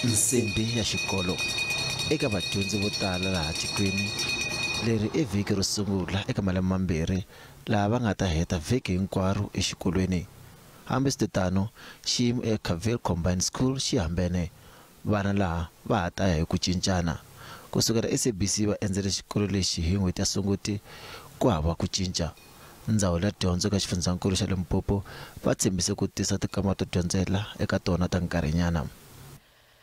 Nsimbi ya xikolo eka vadyondzi vo tala laha tikweni leri i vhiki ro sungula eka malembe mambirhi laha va nga ta heta vhiki hinkwaro exikolweni. Hambiswiritano, xiyimo eCaville Combined School xi hambene. Vana laha va ha ta ya hi ku cincana. Ku sukela SABC va endzele xikolo lexi hi n'hweti ya Sunguti, ku hava ku cinca. Ndzawulo ya dyondzo eka xifundzankulu xa Limpopo va tshembise ku tisa tikamara to dyondzela eka tona ta nkarhinyana.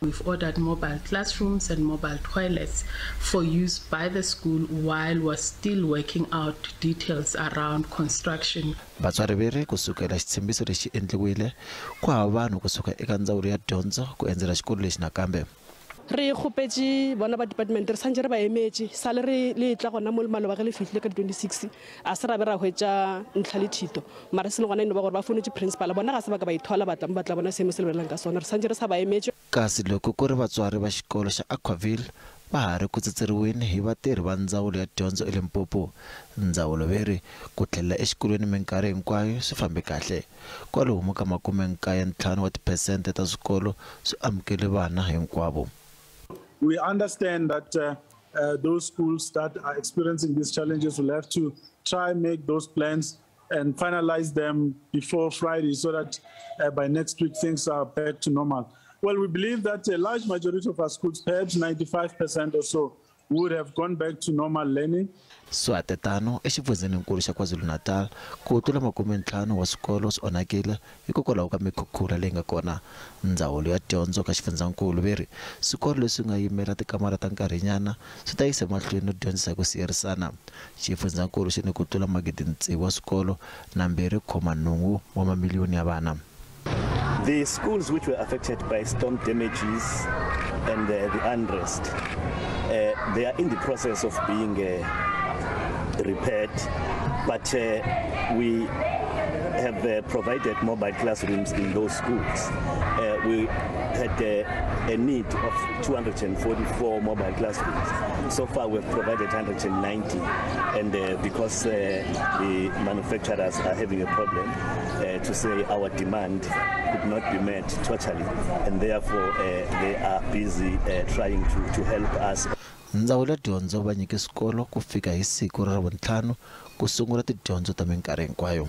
We've ordered mobile classrooms and mobile toilets for use by the school while we're still working out details around construction. Vatswari ve ri ku sukela xitshembiso lexi endliwile, ku hava vanhu ku suka eka ndzawulo ya dyondzo ku endzela xikolo lexi nakambe. Re kgopetše bona ba department, re santše re ba emetše sale re le tla gona mo maloba ge le fihlile ka di-26, a se ra be ra hwetša ntlha le thito, mara se le gona e no ba gore ba founetše principal, bona ga se ba ka ba ithola ba tla mo ba tla bona seemo se le bolelang ka sona, re santše re sa ba emetše. Kasi loko ku ri vatswari va xikolo xa Aquaville va ha ri ku tsetseriweni hi vatirhi va ndzawulo ya dyondzo eLimpopo, ndzawulo ve ri ku tlhelela exikolweni minkarhi hinkwayo swi fambe kahle. Kwalomu ka 95 wa tiphesente ta swikolo swi amukele vana hinkwavo. We understand that those schools that are experiencing these challenges will have to try and make those plans and finalize them before Friday so that by next week things are back to normal. Well, we believe that a large majority of our schools, perhaps 95% or so, would have gone back to normal learning. Swatetano exifundzheninkulu xa KwaZulu-Natal ku tlula 50 wa swikolo swi onhakile hikokwalaho ka mikhukhula leyi nga kona. Ndzawulo ya dyondzo ka xifundzankulu ve ri swikolo leswi nga yimela tikamara ta nkarhinyana swi ta yisa emahlweni no dyondzisa hi ku siyerisana. Xifundzankulu xi ni ku tlula 6,000 wa swikolo na 2.8 wa mamiliyoni ya vana. The schools which were affected by storm damages and the unrest, they are in the process of being repaired, but we have provided mobile classrooms in those schools. We had a need of 244 mobile classrooms. So far we've provided 190, and because the manufacturers are having a problem to say our demand could not be met totally, and therefore they are busy trying to help us. Ndzawulo ya dyondzo va nyike swikolo ku fika hi siku ra Ravuntlhanu ku sungula tidyondzo ta minkarhi hinkwayo.